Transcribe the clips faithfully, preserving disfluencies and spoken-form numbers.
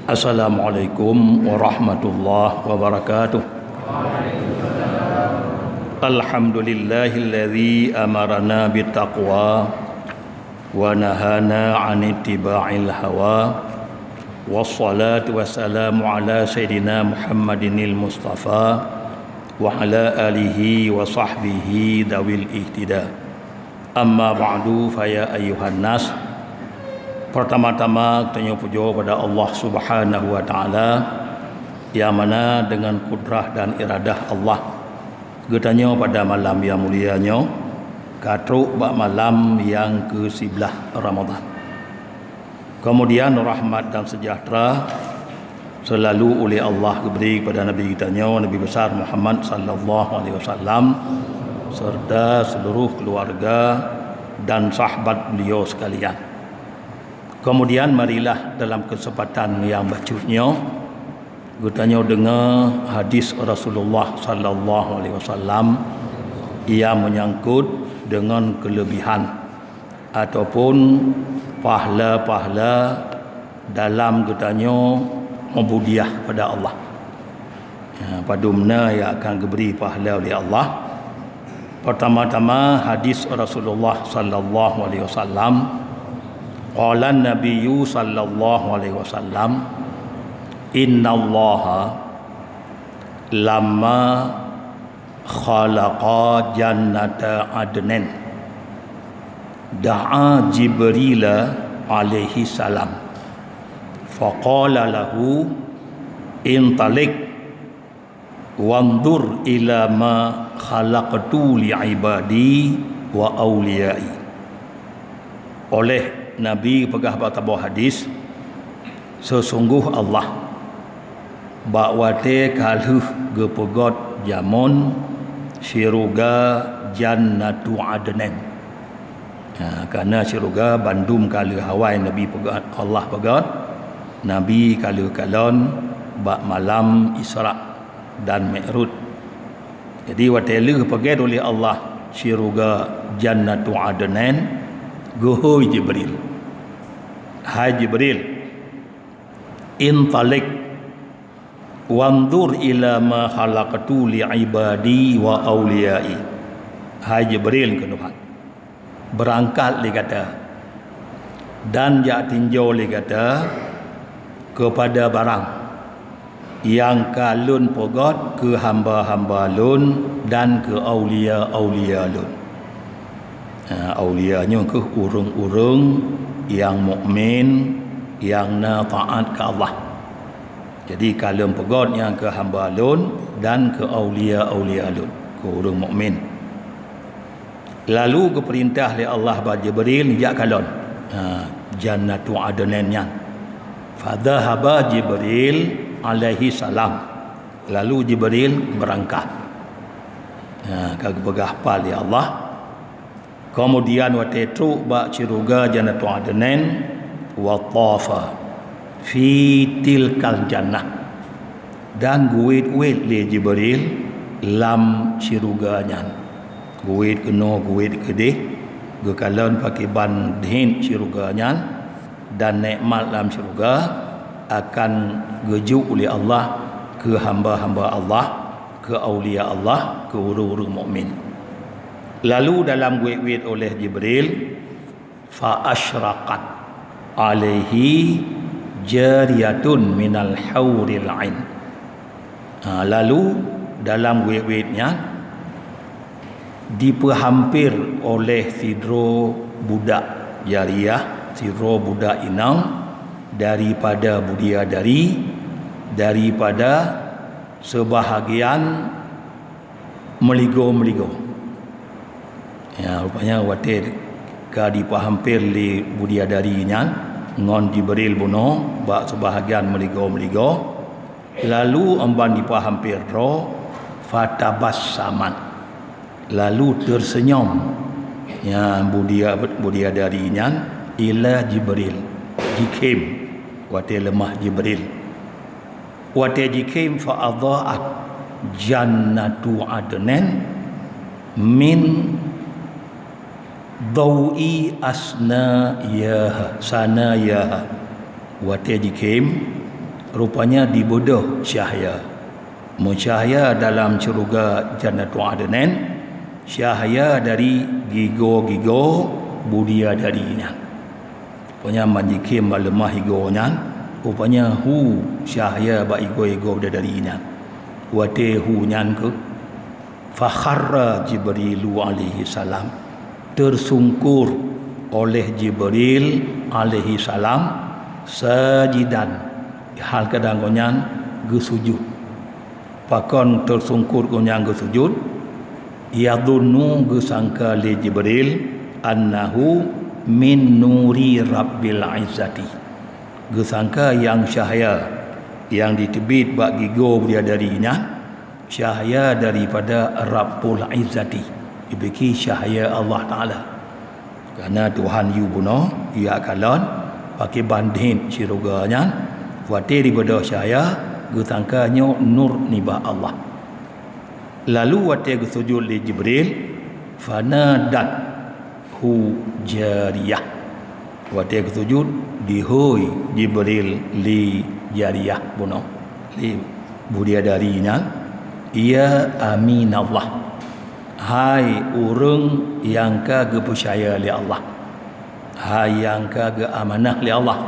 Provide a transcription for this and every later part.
Assalamualaikum warahmatullahi wabarakatuh. Alhamdulillahilladzi amarana bittaqwa wa nahana 'an ittiba'il hawa. Wassalatu wassalamu ala sayyidina Muhammadinil Mustafa wa ala alihi wa sahbihi dawil ihtida. Amma ba'du, fa ya ayyuhan nas. Pertama-tama, tanyoe pujoe pada Allah Subhanahu wa Ta'ala, nyang mana deungon kudrah dan iradah Allah, geutanyoe pada malam nyang mulia nyoe ka trok bak malam nyang keusiblaih Ramadhan. Kemudian, rahmat dan sejahtera selalu uleh Allah geubri kepada Nabi geutanyoe, Nabi Besar Muhammad sallallahu alaihi wasallam, serta seluruh keluarga dan sahabat beliau sekalian. Kemudian, marilah dalam kesempatan nyang bacut nyoe, geutanyoe deungoe hadis Rasulullah sallallahu alaihi wasallam nyang menyangkut deungon kelebihan ataupun pahala-pahala dalam geutanyoe meubudiah pada Allah. Ya, padum na nyang akan geubri pahala lé Allah. Pertama-tama, hadis Rasulullah sallallahu alaihi wasallam. Qala Nabiyyu sallallahu alaihi wasallam, "Innallaha lamma khalaqa jannata adnin, da'a Jibrila alaihi salam, faqala lahu, 'Intaliq, wanzur ila ma khalaqtu li ibadi wa auliyai.'" Óh lheueh Nabi peugah bak saboh hadis, "Seusunggoh Allah, bak watée ka lheueh geupeugét jamén syeuruga Jannatu Adnin." Ha, kareuna syeuruga bandum ka lheueh awai Nabi peugét, Allah peugét, Nabi ka lheueh kalon bak malam Isra dan Mi'raj. Jadi, watée lheueh peugét uleh Allah syeuruga Jannatu Adnin, geuhôi Jibril, "Hai Jibril, intaliq, wanzur ila ma khalaqtu li ibadi wa auliyai." "Hai Jibril," kheun Tuhan, "beurangkat lé gata dan jak tinjau lé gata keupada barang nyang ka Lôn peugét keu hamba-hamba Lôn dan keu aulia-aulia Lôn." Ha, aulia nyoe kheueh ureuëng-ureuëng nyang mukmin, nyang na taát keu Allah. Jadi, ka Lôn peugét nyan keu hamba Lôn dan keu aulia-aulia Lôn, keu ureuëng mukmin. Lalu geupeurintah lé Allah bak Jibril jak kalon, ha, Jannatu Adnin nyan. Fadzahaba Jibril alaihi salam. Lalu Jibril beurangkat. Ha, ka geupeugah pat lé Allah. Keumudian watée trok bak syeuruga Jannatu Adnin, wa tafa fi tilkal jannah. Dan geuwét-wét lé Jibril lam syeuruga nyan. Geuwét keunoe, geuwét keudeh, geukalon pakriban deuh syeuruga nyan, dan nikmat lam syeuruga akan geujok uleh Allah keu hamba-hamba Allah, keu aulia Allah, keu ureuëng-ureuëng mukmin. Lalu dalam geuwét-wét uleh Jibril, fa asyraqat alaihi jariyatun minal hauril ain. Ha, lalu dalam wét-wét nyan dipeuhampir oleh sidroe budak jariyah, sidroe budak inong daripada bidadari, daripada seubahagian meuligoe-meuligoe. Ya, rupanya watée ka dipeuhampir lé bidadari nyan ngon Jibril bunoe bak seubahagian meuligoe-meuligoe, lalu amban dipeuhampir droe, fatabassamat, lalu teursenyom. Ya, bidia-, bidadari nyan ila Jibril, jikhém watée leumah Jibril. Watée jikhém, fa adha'at jannatu adnin min dhau'i asnayaha, sanayaha. Watée jikhém, Rupanya dibeudôh cahya. Meucahya dalam syeuruga Jannatu Adnan, cahya dari gigoe-gigoe bidadari nyan. Rupanya manjikhém bak leumah igoe nyan, rupanya hu cahya bak igoe-igoe bidadari nyan. Watée hu nyan keuh, fakharra Jibrilu alaihi salam, tersungkur oleh Jibril alaihi salam, sajidan, hal keadaan gobnyan geusujud. Pakon tersungkur gobnyan geusujud? Yadhunnu, geusangka lé Jibril, annahu min nuri Rabbil Izzati. Geusangka nyang cahya nyang jiteubiet bak gigoe bidadari nyan, cahya daripada Rabbul Izzati, jibeuki cahya Allah Taala. Karena Tuhan yue bunoe, yue kalon, pakriban deuh syeuruga nyan, watée dibeudôh cahya, geusangka nyoe nur nibak Allah. Lalu watée geusujud lé Jibril, fanadathu jariyah. Watée geusujud, dihôi Jibril lé jariyah bunoe, lé bidadari nyan, "Ya aminallah, hai ureuëng nyang ka geupeucaya lé Allah, hai nyang ka geuamanah lé Allah."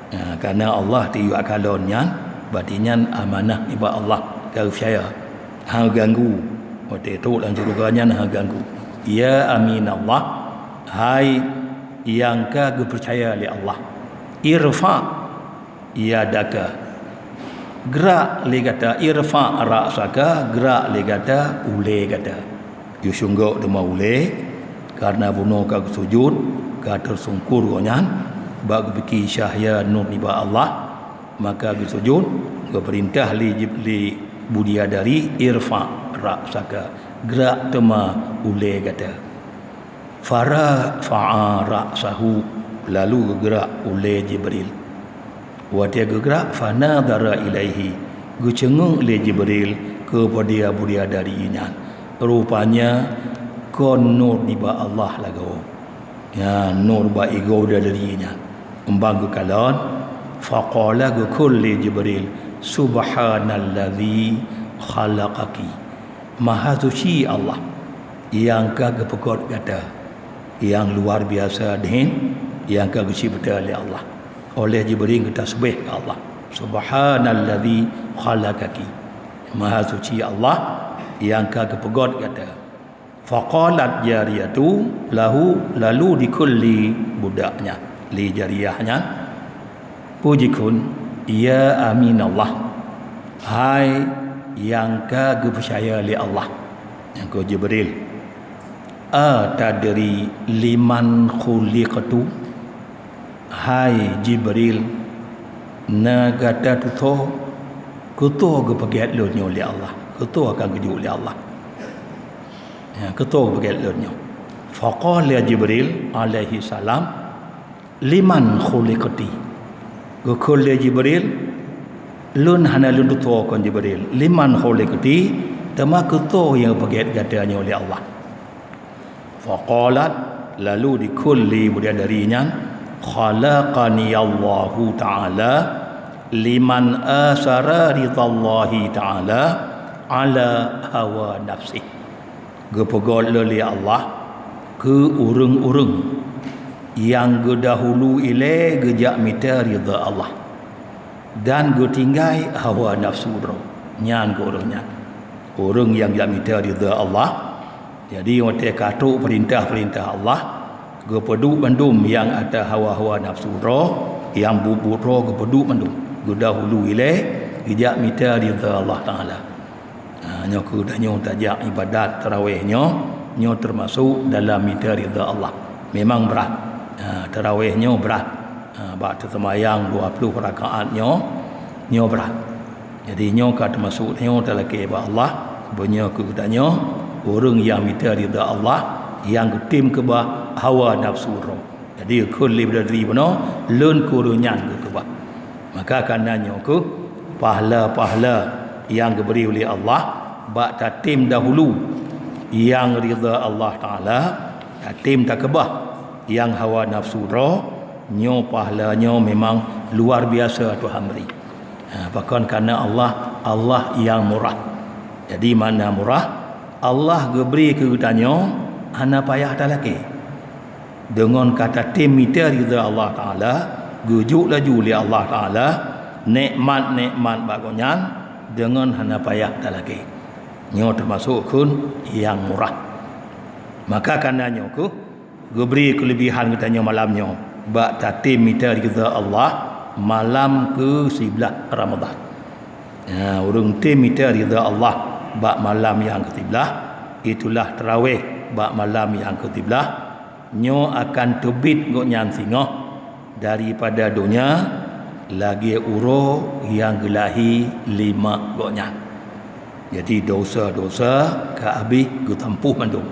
Ha, karena Allah tiyue kalon nyan, berarti nyan amanah nibak Allah, ka geupeucaya. Hana ganggu. Watée trok lam syeuruga nyan hana ganggu. "Ya aminallah, hai nyang ka geupeucaya lé Allah, irfa yadaka." Grak lé gata, irfa ra'saka, grak lé gata, ulée gata. Yue sunggok teuma ulée, karena bunoe ka geusujud, ka teusungkur gobnyan, bak geupeuki cahya nur nibak Allah, maka geusujud, geupeurintah lé Jib-, lé bidadari, irfa ra'saka, grak teuma ulée gata. Farafa'a ra'sahu, lalu geugrak ulée Jibril. Watée geugrak, fanadhara ilaihi, geuceungeuk lé Jibril keupada bidadari nyan. Rupanya kon nur nibak Allah lagoe. Nyan nur bak igoe bidadari nyan. Umbang geukalon, faqala, geukheun lé Jibril, "Subhanalladzi khalaqaki." Maha suci Allah nyang ka geupeugét gata, nyang luar biasa deuh, nyang ka geucebta lé Allah. Óh lheueh Jibril geutasbih keu Allah, "Subhanalladzi khalaqaki." Maha suci Allah nyang ka geupeugét gata. Faqalat jariyatu lahu, lalu dikheun lé budak nyan, lé jariyah nyan, peue jikheun, "Ya aminallah, hai nyang ka geupeucaya lé Allah," nyang keu Jibril, "atadri liman khuliqtu?" Hai Jibril, na gata tutoe keutoe geupeugét lôn nyoe lé Allah, keutoe akan geujok lé Allah? Ya, keutoe geupeugét lôn nyoe. Faqala Jibril alaihi salam, "Liman khuliqti?" Geukheun lé Jibril, "Lôn hana lôn tutoe kon Jibril. Liman khuliqti, teuma keutoe nyang geupeugét gata nyoe lé Allah?" Faqalat, lalu dikheun lé bidadari nyan, "Khalaqani Allahu Ta'ala liman asara ridallahi Ta'ala ala hawa nafsih." Geupeugét lôn lé Allah keu ureuëng-ureuëng nyang geudahulu ilée geujak mita ridha Allah dan geutinggai hawa nafsu droe. Nyan keu ureuëng nyan. Ureuëng nyang jak mita ridha Allah, jadi watée ka trok peurintah-peurintah Allah, geupeuduek bandum nyang ata hawa-hawa nafsu droe, nyang buet-buet droe geupeuduek bandum. Geudahulu ilée geujak mita ridha Allah Taala. Ha, nyoe keuh tanyoe tajak ibadat tarawih nyoe, nyoe teumasok dalam mita ridha Allah. Memang brat. Ha, tarawih nyoe brat. Ha, bak teuseumayang dua ploh rakaat nyoe, nyoe brat. Jadi nyoe ka teumasok tanyoe talakée bak Allah, beunyoe keuh tanyoe ureuëng nyang mita ridha Allah, nyang geutem keubah hawa nafsu droe. Jadi geukheun lé bidadari bunoe, lôn keu ureuëng nyan geukeubah. Maka kana nyoe keuh pahala-pahala nyang geubri ulée Allah bak tatem dahulu nyang ridha Allah Taala, tatem takeubah nyang hawa nafsu droe, nyoe pahala nyoe memang luar biasa Tuhan bri. Ha, pakon? Karena Allah, Allah nyang murah. Jadi, makna murah, Allah geubri keu geutanyoe hana payah talakée. Deungon ka tatem mita ridha Allah Taala, geujok laju lé Allah Taala nikmat-nikmat bak Gobnyan deungon hana payah talakée. Nyoe teumasok kheun nyang murah. Maka karena nyoe kheueh geubri keuleubihan geutanyoe malam nyoe bak tatem mita ridha Allah malam keu siblaih Ramadhan. Ya, ureuëng tem mita ridha Allah bak malam nyang keu siblaih, itulah tarawih bak malam nyang keu siblaih, nyoe akan teubiet gobnyan singoh daripada donya lagée uroe nyang geulahé lé mak gobnyan. Jadi, dosa-dosa ka habéh geutampuh mandum.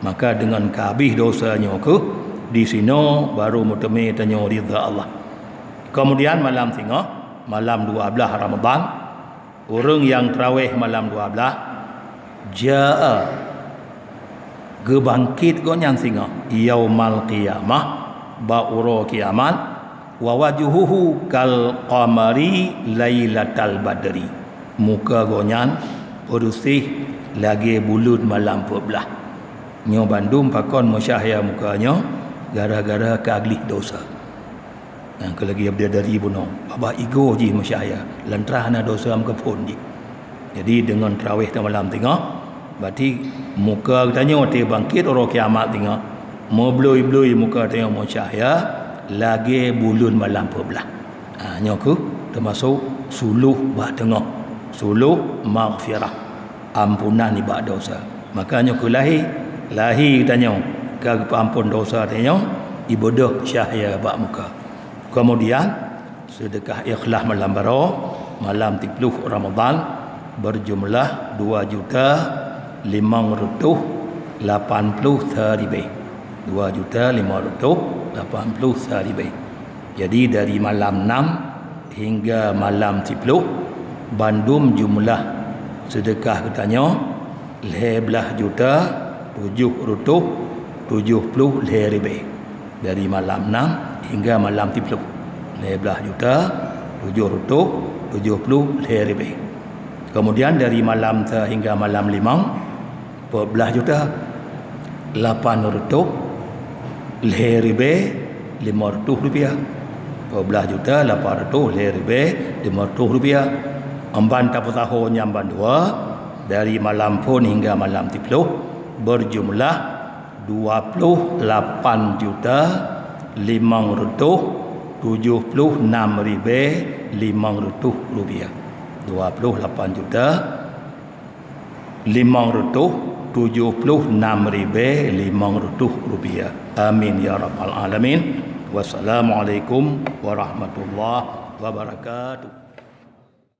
Maka deungon ka habéh dosa nyoe kheueh, disinoe baru meuteumé tanyoe ridha Allah. Keumudian malam singoh, malam dua blaih Ramadhan, ureuëng nyang tarawih malam dua blaih, jaa, geubangkét gobnyan singoh, yaumal qiyamah, bak uroe kiamat, wa wajhuhu kal qamari lailatal badri, muka gobnyan beureuséh lagée buleuen malam peuet blaih. Nyoe bandum pakon meucahya muka nyoe? Gara-gara ka gleh dosa. Nyang keu lagée bidadari bunoe, babah igoe jih meucahya, lantaran hana dosa meukeupon jih. Jadi, deungon tarawih teumalam singoh, berarti muka geutanyoe watée bangkét uroe kiamat singoh, meublui-blui muka tanyoe meucahya lagée buleuen malam peuet blaih. Ha, nyoe kheueh teumasok suluh bak teungoh, suluh maghfirah, ampunan nibak dosa. Maka nyoe kheueh lahé, lahé geutanyoe ka geupeuampon dosa tanyoe, ibeudôh cahya bak muka. Keumudian, seudeukah ikhlas malam baroe, malam siploh Ramadhan, beurjumlah dua juta limong reutôh lapan ploh sa ribée. Dua juta limong reutôh lapan ploh sa ribée. Jadi, dari malam nam hingga malam siploh, bandum jumlah seudeukah geutanyoe lhée blaih juta tujoh reutôh tujoh ploh lhée ribée. Dari malam nam hingga malam siploh, lhée blaih juta tujoh reutôh tujoh ploh lhée ribée. Keumudian, dari malam sa hingga malam limong, peuet blaih juta lapan reutôh lhée ribée limong reutôh rupiah. Peuet blaih juta lapan reutôh lhée ribée limong reutôh rupiah. Amban tapeusaho nyan bandua, dari malam phon hingga malam siploh, beurjumlah dua ploh lapan juta limong reutôh tujoh ploh nam ribée limong reutôh rupiah. Dua ploh lapan juta limong reutôh tujoh ploh nam ribée limong reutôh rupiah. Amin ya rabbal alamin. Wassalamualaikum warahmatullahi wabarakatuh.